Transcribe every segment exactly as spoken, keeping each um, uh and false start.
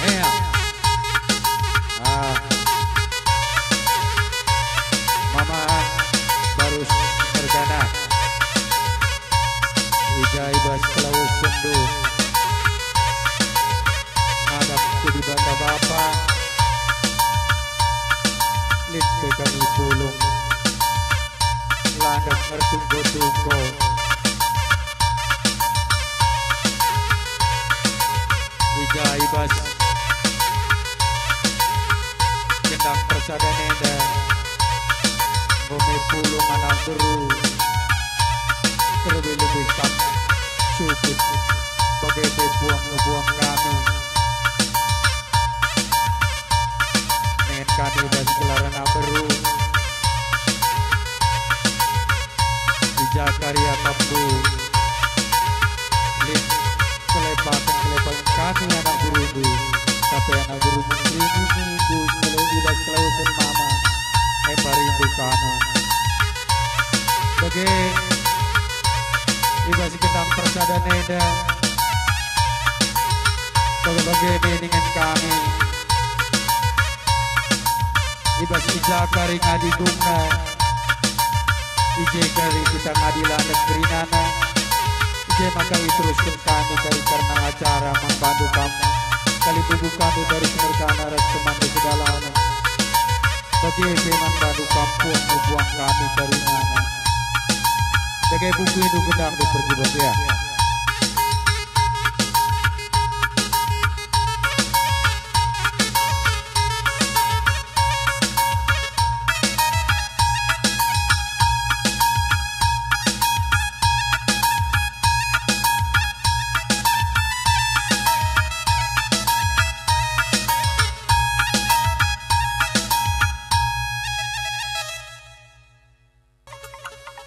Ea. Ah. Mama Barus Mergana. I ja i bas kelawesenndu ngadap ku Dibata Bapa, lit pe kami pulung. Landas ertungko-tungko. I ja i bas gendang persadan enda, enggo me pulung anak beru, terlebih-lebih kap Supit, bage pe puang-puang kami. Nen kami bas gelar anak beru. I ja kari akapndu lit kelepaken-kelepaken kami anak berundu, tapi anak berundu rindu nunggu kele-, i bas kelawesen mama, empa rindu kami. Bage i bas gendang persadan enda, bage-bage me ningen kami. I bas i ja kari ngadi gumna, i je kari kita ngadi landet kerinana, i je maka iterusken kami kari kerna acara man bandu kam, kalimbubu kami Barus Mergana ras temanndu sekalak. Bage pe man bandu kam puang-puang kami kerinana. Dage buku indu gendangndu pergubas, ya.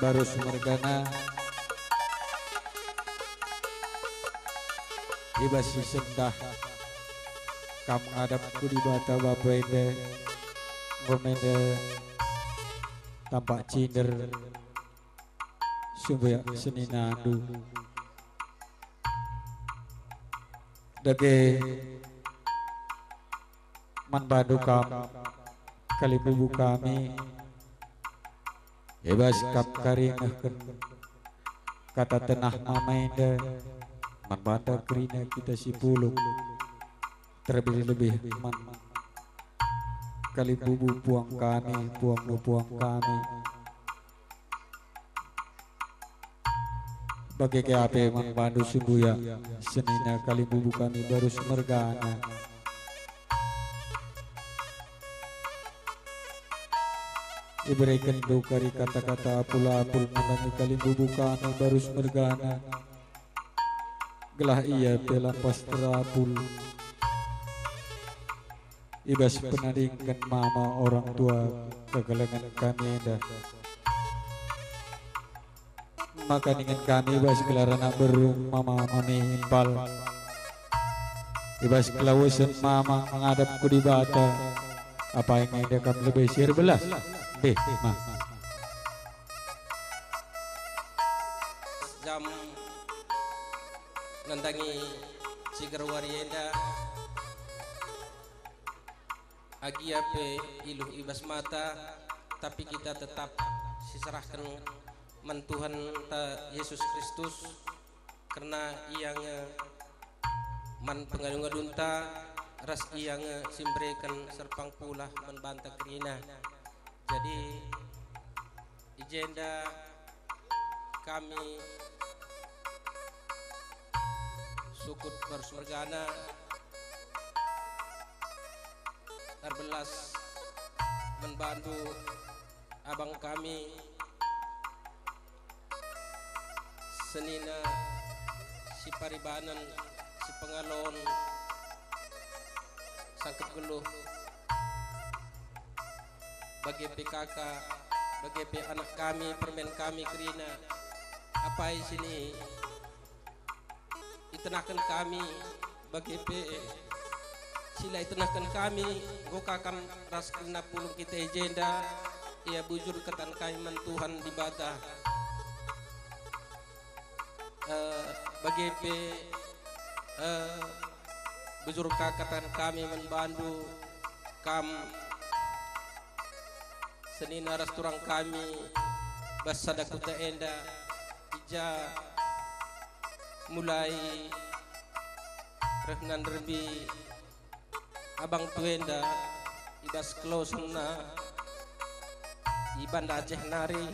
Barus Mergana, i bas si sendah kam ngadap ku Dibata Bapa enda, enggo me enda tampak cinder, sembuyak seninandu. Dage man bandu kam, kalimbubu kami, i bas kam kari nehken kata tenah mama enda, man banta kerina kita si pulung, terlebih-lebih man kalimbubu puang kami, puang nu puang kami. Bage ka pe man bandu sembuyak senina kalimbubu kami Barus Mergana. Iberekenndu kari kata-kata apul-apul nandangi kalimbubu kami Barus Mergana, gelah ia pe lampas terapul. I bas penadingken mama orang tua kekelengen kami enda. Maka ningen kami i bas gelar anak beru mama Mami Impal. I bas kelawesen mama ngadap ku Dibata, apai nge enda kam lebe si erbelas? Deh, ma. Gerwari enda, agia pe iluh i bas mata, tapi kita tetap siserahken man Tuhanta Yesus Kristus, kerna Ia nge man pengadu-ngadunta, ras Ia nge si mbereken serpang pulah man banta kerina. Jadi, i jenda kami sukut Barus mergana erbelas man bandu abang kami, senina si paribanen, si pengalon, sangkep geluh, bage pe kaka, bage pe anak kami, permen kami kerina, apai sini itenahken kami, bage pe si la itenahken kami, enggo ka kam ras kerina pulung kita i jenda, ia bujur katan kami man Tuhan Dibata. Eh, bage pe, eh, bujur ka katan kami man bandu, kam senina ras turang kami bas sada kuta enda, i ja mulai rehna nderbi abang tua enda i bas kelosenna i Banda Aceh nari,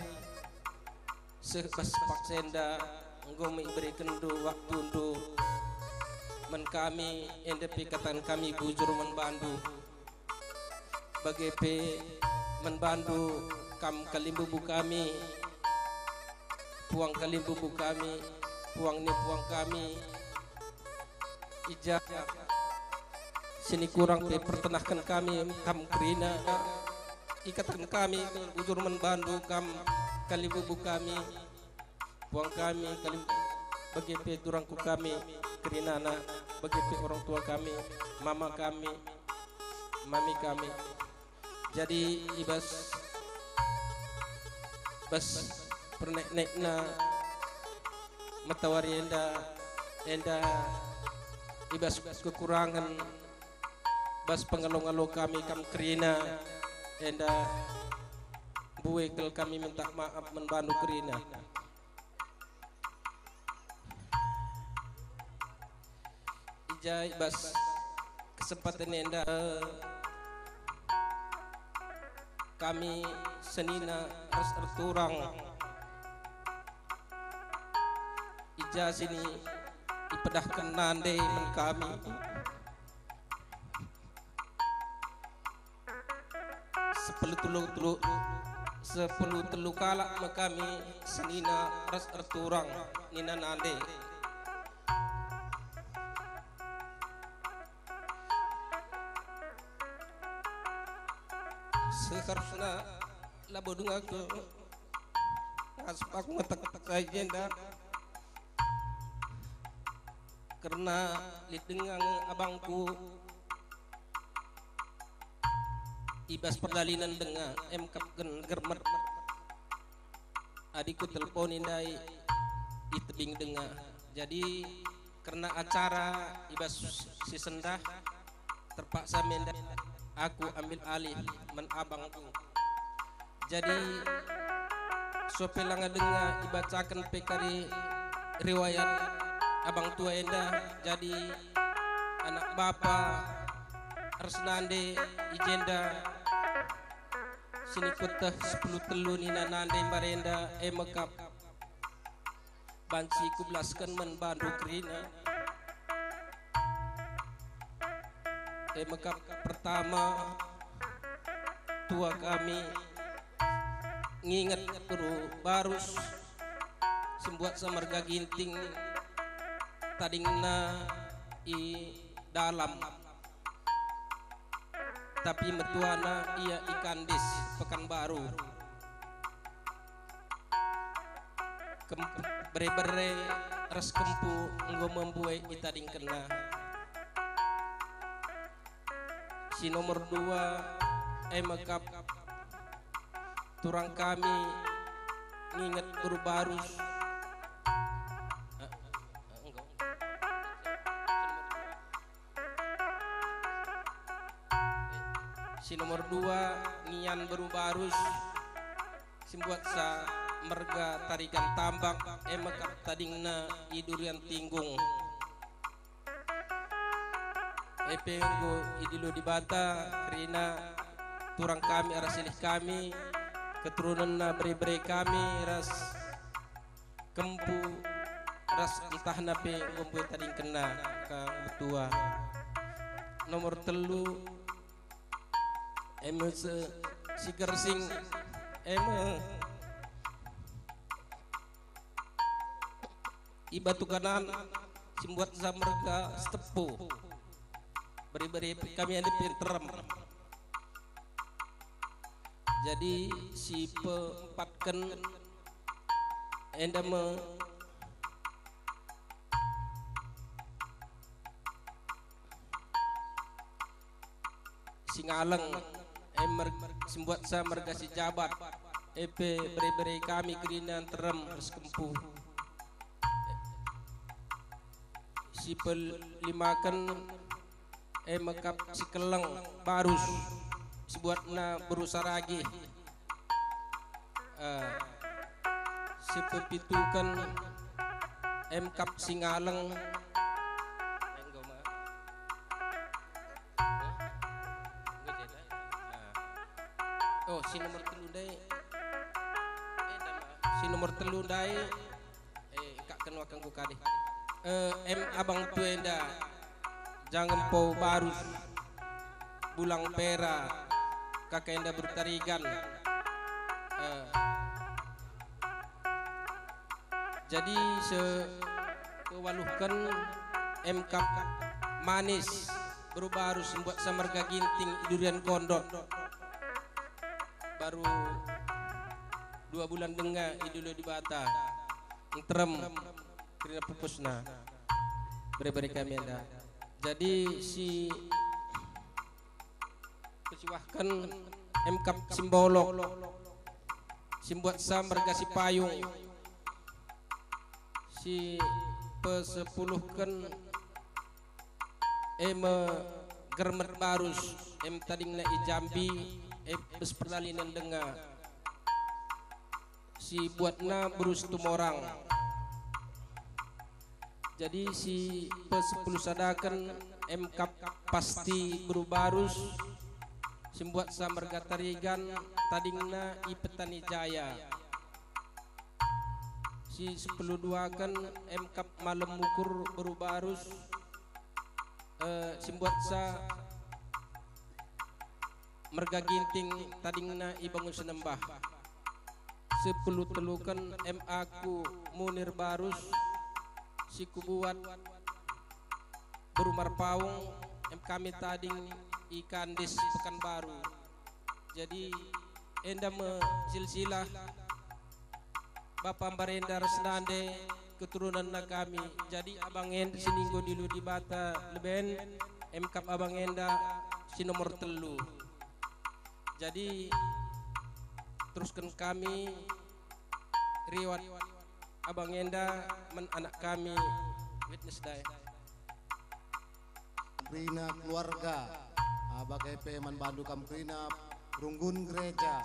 seh bas paksa enda enggo me iberekenndu waktundu man kami, enda pe katan kami bujur man bandu. Bage pe man bandu, kam kalimbubu kami, puang kalimbubu kami, puang ni puang kami, i ja sini kurang pe pertenahken kami kam kerina, ikataken kami bujur man bandu, kam kalimbubu kami, puang kami, kalim-, bage pe turangku kami, kerinana, bage pe orang tua kami, mama kami, mami kami. Jadi i bas, bas pernek-nekna matawari enda, enda i bas kekurangen, bas pengalo-ngalo kami kam kerina, enda mbue kal kami minta maaf man bandu kerina. I ja i bas kesempatan enda, kami senina ras erturang i ja sini ipedahken nande man kami. Sepuluh telu, telu, sepuluh telu kalak me kami senina ras erturang nina nande. Seharusna labo denga aku ngasup aku metek-metek kai jenda. Kerna lit denga nge abangku i bas perdalinan denga, em kap gen germet. Adi kutelponi ndai i tebing denga. Jadi kerna acara i bas si sendah, terpaksa menda aku ambil alih man abangku. Jadi, sope langa denga ibacaken pe kari riwayat abang tua enda, jadi anak bapa ras nande i jenda sini kueteh sepuluh telu nina nande mbarenda, e mekap. Banci kubelasken man bandu kerina. E mekap pertama, tua kami nginget guru Barus, sembuat Samarga Ginting, tadingna i dalam. Tapi metuana ia i Kandis, Pekanbaru. Kem-, bere-bere ras kempu enggo me mbue itadingkenna. Si nomor dua, e mekap turang kami nginget guru Barus. Eh, eh, enggo. Si nomor dua, Nian Beru Barus, si mbuatsa merga Tarigan Tambak, e me kap tadingna i Durian Tinggung. E pe enggo idilo Dibata kerina turang kami arah silih kami, keturunenna bere-bere kami ras kempu ras entahna pe enggo mbue tadingkenna ka metua. Nomor telu, e me se-, si Gersing, e me i Batu Kanan, si mbuatsa merga Sitepu. Bere-bere kami enda pe nterem. Jadi si peempatken enda me si Ngaleng, e mer-, si mbuatsa merga si Jabat, e pe bere-bere kami kerina nterem ras kempu. Si pelimaken, e me kap si Keleng Barus, si mbuatna Beru Saragih. Eh, si pepituken, e me kap si Ngaleng. Enggo ma. Enggo jeda. Ah. Oh, si nomor telu ndai. Eh, si nomor telu ndai. Eh, kak kenua kanggo kade. Eh, em abang tu enda. Jangempo Barus. Bulang Pera. Kaka enda Beru Tarigan. Eh. Jadi si pewaluhken, em kap Manis Beru Barus, mbuatsa merga Ginting i Durian Kondot. Baru dua bulan denga idilo Dibata. Nterem kerina pupusna. Bere-bere kami enda. Jadi si pesiwahken, em kap si Mbolok, si mbuatsa merga si Payung, si pesepuluhken, e me Germet Barus, em tadingna i Jambi, e bas perdalinen denga. Si buatna Beru Situmorang. Jadi si pesepuluh sadaken, em kap pasti Beru Barus, si mbuatsa merga Tarigan, tadingna i Petani Jaya. Si sepuluh duaken, em kap Malem Mukur Beru Barus, eh, si mbuatsa merga Ginting, tadingna i Bangun Senembah. Sepuluh teluken, em aku Munir Barus, si kubuat Beru Marpaung, em kami tading i Kandis Pekanbaru. Jadi enda me silsilah Bapa Mbarenda ras nande keturunenna kami. Jadi abang enda si enggo idilo Dibata leben, em kap abang enda si nomor telu. Jadi terusken kami riwayat abang enda man anak kami, witness dae. Kerina keluarga, ah, bage pe man bandu kam kerina perunggun gereja,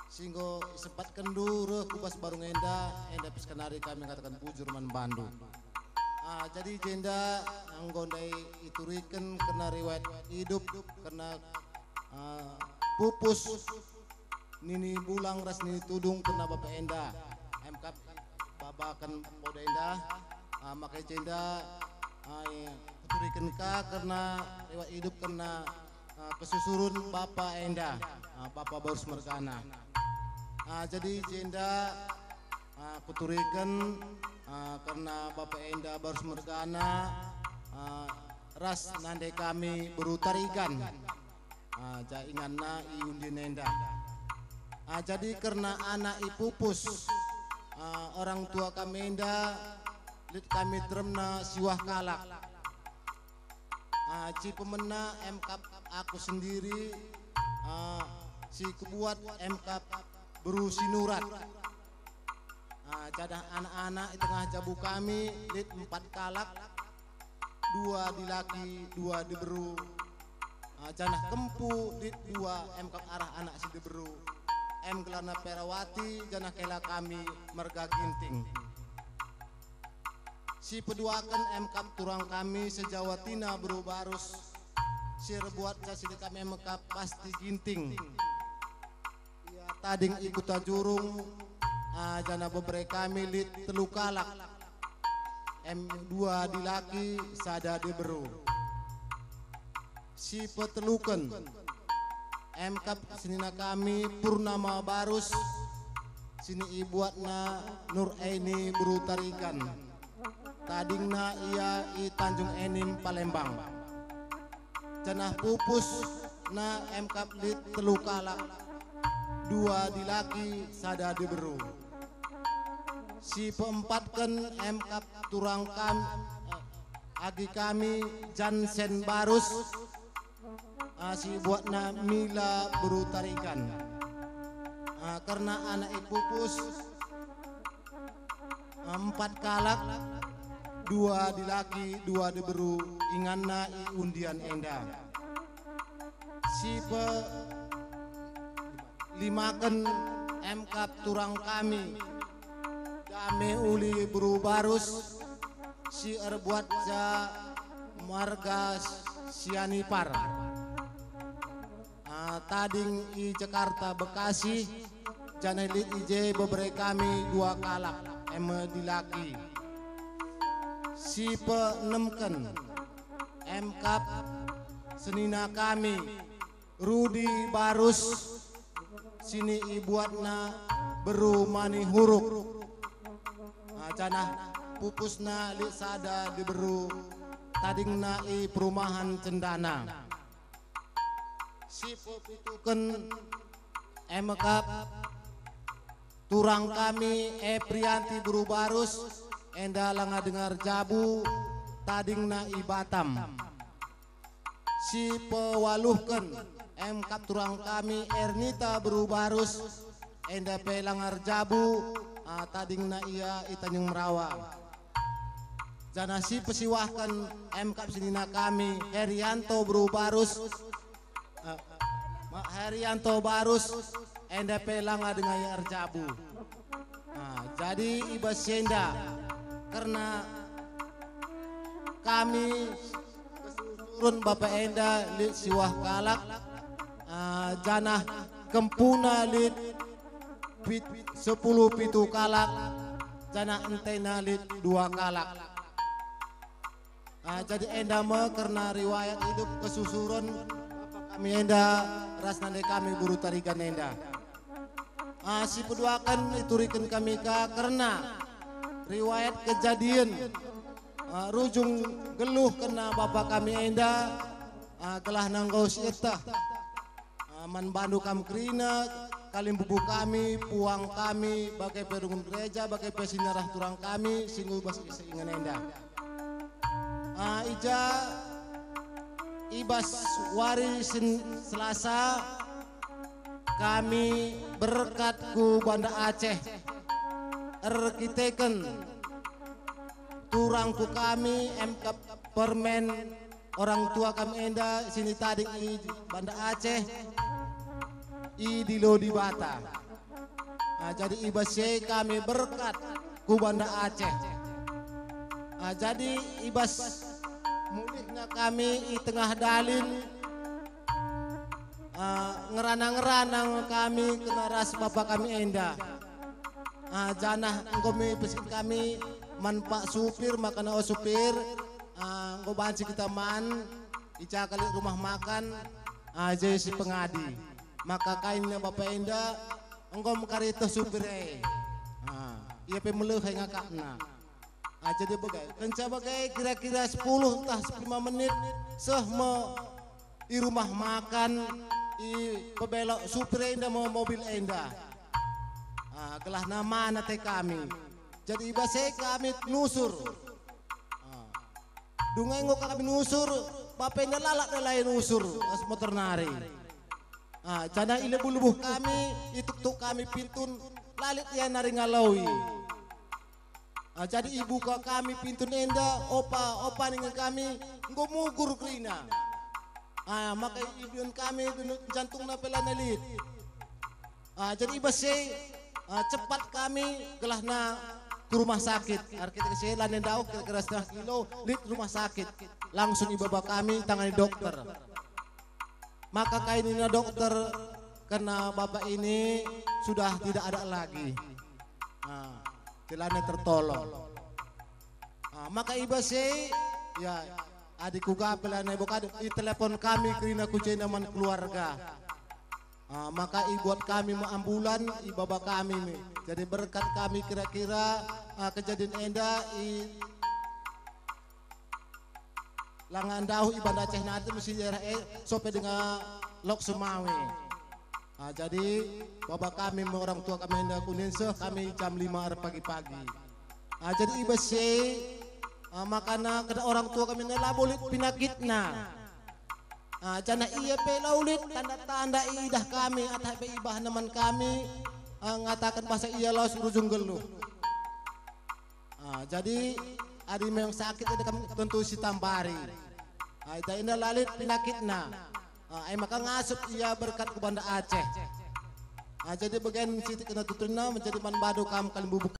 si enggo isempatkenndu reh ku bas barung enda, enda pe sekenari kami ngataken bujur man bandu. Ah, jadi jenda enggo ndai ituriken kerna riwayat idup, kerna, ah, pupus nini bulang ras nini tudung kerna bapa enda. Em kap babaken poda enda, ah, maka jenda, ah, kuturiken ka kerna riwayat idup kerna, ah, kesusuren bapa enda, ah, bapa Barus mergana. Ah, jadi jenda, ah, kuturiken, ah, kerna bapa enda Barus mergana, ah, ras nande kami Beru Tarigan. Ah, ja inganna i undin enda. Ah, jadi kerna anak ipupus, ah, orang tua kami enda, lit kami teremna siwah kalak. Ah, si pemena em kap aku sendiri, ah, si kubuat em kap Beru Sinurat. Ah, jadah anak-anak i tengah jabu kami lit empat kalak, dua dilaki, dua diberu. Ah, janah kempu lit dua, em kap arah anak si diberu, em gelarna Perawati, janah kela kami marga Ginting. Si peduaken em kap turang kami sejawatina beru Barus, si erbuat cacili kami em kap pasti Ginting. Ia tading i Kuta Jurung, ah, janah bebere kami lit telu kalak, em dua dilaki, sada diberu. Si peteluken, em kap senina kami Purnama Barus, sini ibuatna Nur Aini beru Tarigan, tadingna ia i Tanjung Enim, Palembang. Janah pupusna em kap lit telu kalak, dua dilaki, sada diberu. Si peempatken em kap turang kam, eh, agi kami Jansen Barus, ah, si ibuatna Mila beru Tarigan. Ah, kerna anak ipupus, ah, empat kalak, dua dilaki, dua diberu, inganna i undian enda. Si pe limaken em kap turang kami, Dame Uli beru Barus, si erbuat ja marga Sianipar. Ah, tading i Jakarta, Bekasi, janah lit i je bebere kami dua kalak, em me dilaki. Si peenemken, em kap senina kami, Rudi Barus, sini ibuatna beru Manihuruk. Ah, janah pupusna lit sada diberu, tadingna i perumahan Cendana. Si pepituken, em kap turang kami, Eprianti beru Barus, enda langa denga erjabu, tadingna i Batam. Si pewaluhken, em kap turang kami, Ernita beru Barus, enda pe langa erjabu, ah, tadingna ia i Tanjung Merawa. Janah si pesiwahken, em kap senina kami, Herianto beru Barus, eh, ma-, Herianto Barus, enda pe langa denga ia erjabu. Ah, jadi i bas si enda, kerna kami kesusuren bapa enda lit siwah kalak, ah, janah kempuna lit pit-, sepuluh pitu kalak, janah entena lit dua kalak. Ah, jadi enda me kerna riwayat idup kesusuren kami enda ras nande kami beru Tarigan enda. Ah, si peduaken ituriken kami ka kerna riwayat kejadin, ah, rujung geluh kerna bapa kami enda, ah, gelah nanggo sieteh. Ah, man bandu kam kerina, kalimbubu kami, puang kami, bage pe runggun gereja, bage pe sinarah turang kami, si ngubas ise ingan enda. Ah, i ja, i bas wari Sen-, Selasa, kami berkat ku Banda Aceh, erkiteken turang ku kami, em kap permen orang tua kami enda sini tading i Banda Aceh, i Dilo Dibata. Ah, jadi i bas si e kami berkat ku Banda Aceh. Ah, jadi i bas mulihna kami i tengah dalin, ah, ngerana-ngerana kami kena ras bapa kami enda. Ah, janah enggo me pesikin kami man pak supir, maka na, "O supir, ah, enggo banci kita man, i ja kali rumah makan, ah, je si pengadi." Maka kainna bapa enda enggo mekari teh supir e. Ah, ia pe melehai ngakapna. Ah, jadi bage, kenca bage kira-kira sepuluh ntah sepuluh lima menit seh me i rumah makan, i pebelok supir enda me mobil enda. Ah, gelah na man ate kami. Jadi i bas e kami nusur. Ah. Dung e enggo kami nusur, bapa enda lalap nelain nusur ras motor nari. Ah, janah i lebuh-lebuh kami, ituk-tuk kami pintun, la lit ia nari ngaloi. Ah, jadi ibuka kami pintun enda, opa, opa nina kami, enggo mugur kerina. Ah, maka ibun kami dunu jantungna pe lanai lit. Ah, jadi i bas si, ah, cepat kami gelahna ku rumah sakit. Arah kita kese lanai ndauh kira-kira setengah kilo, lit rumah sakit. Langsung ibaba kami tangani dokter. Maka kai nina dokter, karena bapak ini sudah tidak ada lagi. Ah, lanai tertolong. Ah, maka i bas si, ya, adi kuga pe lanai bokadu, itelepon kami kerina ku jenda man keluarga. Ah, maka ibuat kami me ambulan, ibaba kami me. Jadi berkat kami kira-kira, ah, kejadin enda i langa ndauh i Banda Aceh nari mesti daerah e sope denga Lok Semawe. Ah, jadi baba kami me orang tua kami enda kunin seh kami jam lima arah pagi-pagi. Ah, jadi i bas si, ah, makana kena orang tua kami enda labo lit pinakitna. Ah, janah ia pe la lit tanda-tanda idah kami atah pe ibahna man kami, ah, ngataken bahasa ia lawes rujung nggeluh. Ah, jadi adi memang sakit adi kam tentu sitambari. Ah, ita enda la lit pinakitna. Ah, e maka ngasup ia berkat ku Banda Aceh. Ah, jadi bagian sitik kena tuturina menjadi man badu kam kalimbubu.